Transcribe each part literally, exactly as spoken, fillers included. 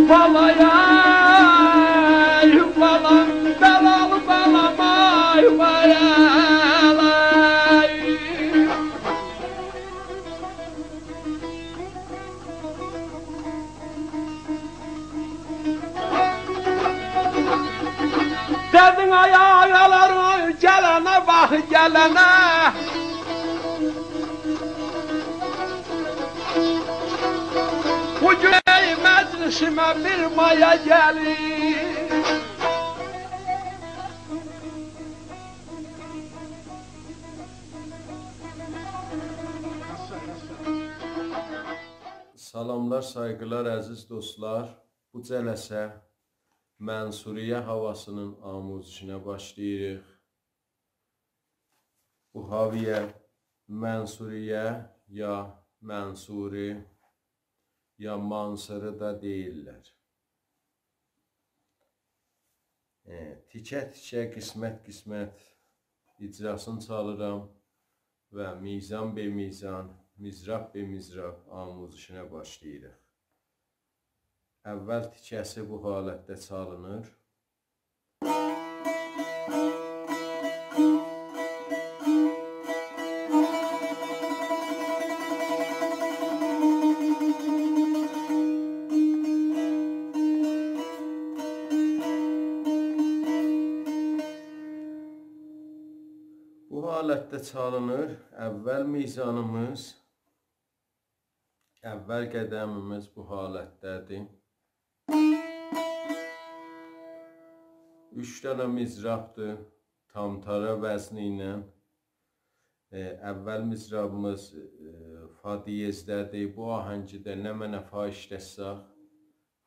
بالای، آی بالام، بلالی بالام، آی بالای. دئدین آی آقالارین گلنه باخ، گلنه. بو گون مجلسیمه بیر مایا گلیر. سلاملار، سایغیلار، عزیز دوستلار. بو جلسه منصوریه هاواسینین آموزشینه باشلاییریق. بو هاویه منصوریه یا منصوری یا مانسوری دا دئییرلر. ائ، تیکه-تیکه، قسمت-قسمت اجراسینی چالیرام و میزان به میزان، مضراب به مضراب آموزشینه باشلاییریق. اول تیکه‌سی بو حالتده چالینیر. بو حالتده چالینیر. اول میزانیمیز، اول قدمیمیز بو حالتده‌دیر. اوچ دنه مضرابدیر، تام تارا وزنی ایله. ائ، اول مضرابیمیز، ائ، فا دیزده‌دیر. بو آهنگیده نمنه فا ایشلتسک،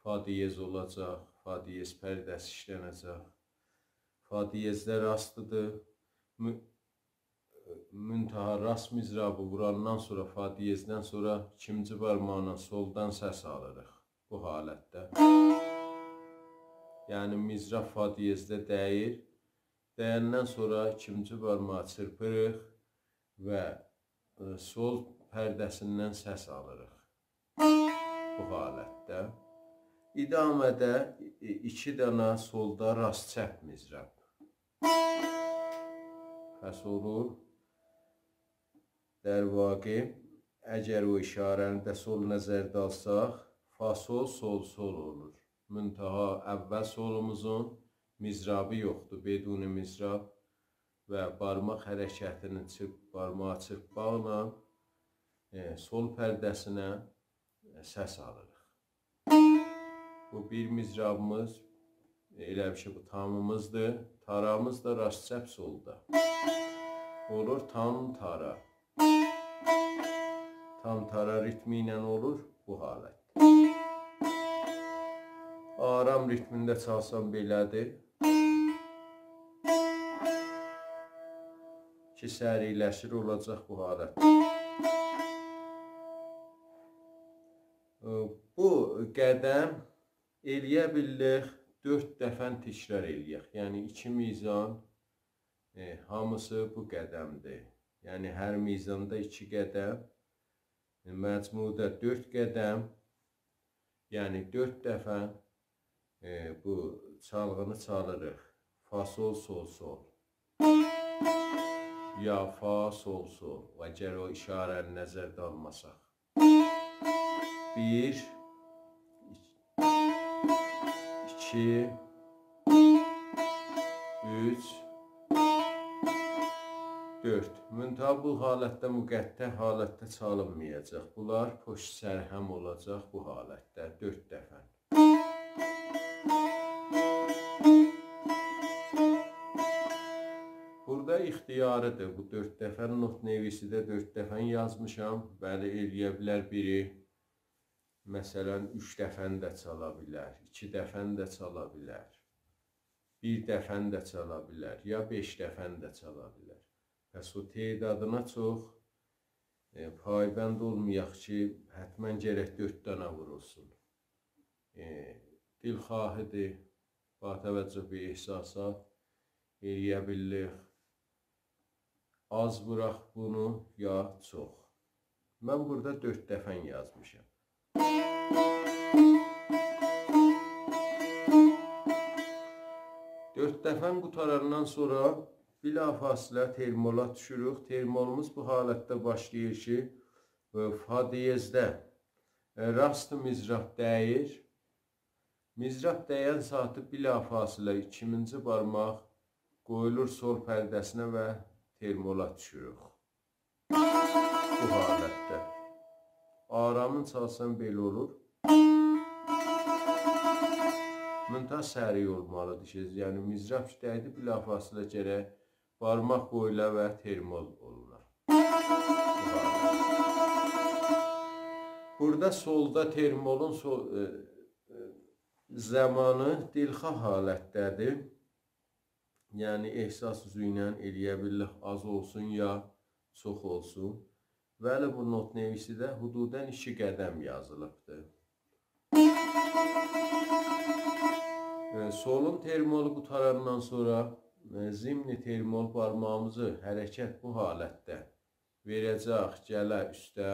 فا دیز اولاجاق، فا دیز پرده‌سی ایشلنه‌جک. فا دیزده راستیدیر. مو-، منتها راست مضرابی ووراندان سونرا، فا دیزدن سونرا ایکینجی بارماقلا سولدان سس آلیریق بو حالتده. یعنی مضراب فا دیزده دَییر. دَیندن سونرا ایکینجی بارماغی چیرپیریق و، ائ، سول پرده‌سیندن سس آلیریق بو حالتده. ادامه‌ده، ائ، ایکی دنه سولدا راست چپ مضراب. پس اولور. در واقع، اگر او اشاره‌نی ده سول نظرده آلساق، فا سول، سول سول اولور. منتها اول سولوموزون مضرابی یوخدور، بدون مضراب و بارماق حرکتینی چیرپ-، بارماغی چیرپماقلا، ائ، سول پرده‌سینه، ائ، سس آلیریق. بو بیر مضرابیمیز، ائله بیل کی، بو تامیمیزدیر. تارامیز دا راست چپ سولدا. اولور تام تارا. تام تارا ریتمی ایله اولور بو حالت. آرام ریتمینده چالسام بئله‌دیر. کی، سریعلشیر، اولاجاق بو حالت. ائ، بو قدم ائلیه بیللیک دؤرد دفعه تکرار ائلیک. یعنی ایکی میزان، ائ، هامیسی بو قدمدیر. یعنی هر میزاندا ایکی قدم، ائ، مجموعدا دؤرد قدم، یعنی دؤرد دفعه، ائ، بو چالغینی چالیریق. فا، سول، سول، سول. یا فا، سول، سول. و اگر او اشاره‌نی نظرده آلماساق. بیر، ایکی، اوچ، دؤرد. منتها بو حالتده مقطع حالتده چالینمایاجاق. بونلار پشت سر هم اولاجاق بو حالتده، دؤرد دفعه. بورادا اختیاریدیر. بو دؤرد دفعه، نت‌نویسی‌ده دؤرد دفعه یازمیشام. بلی، ائلیه بیلر بیری، مثلا، اوچ دفعه ده چالا بیلر، ایکی دفعه ده چالا بیلر، بیر دفعه ده چالا بیلر، یا بئش دفعه ده چالا بیلر. پس او تعدادینا چوخ، ائ، پایبند اولمایاق کی، حتما گرک دؤرد دنه وورولسون. ائ، دلخواهیدیر، با توجه به احساسات، ائلیه بیللیک آز ووراق بونو، یا چوخ. من بورادا دؤرد دفعه یازمیشام. دفعه‌ن قوتاراندان سونرا بلافاصله ترمولا دوشوروک. ترمولوموز بو حالتده باشلاییر کی، ائ، فا دیزده، ائ، راست مضراب دَییر. مضراب دَین ساعاتی بلافاصله ایکینجی بارماق قویولور سول پرده‌سینه و ترمولا دوشوروک. بو حالتده. آرامین چالسان بئله اولور. منتها سریع اولمالیدیر کی، یعنی مضراب کی دَیدی، بلافاصله گرک بارماق قویولا و ترمول اولونا. بو حالت. بورادا سولدا ترمولون سو-، ائ، ائ، زمانی دلخواه حالتده‌دیر. یعنی احساس اوزو ایله ائلیه بیلیریک، آز اولسون یا چوخ اولسون. ولی بو نوت‌نویسیده حدوداً ایکی قدم یازیلیبدیر. ائ، سولون ترمولو قوتاراندان سونرا، ائ، ضمن ترمول بارماغیمیزی حرکت بو حالتده وئره‌جک، گله اوسته،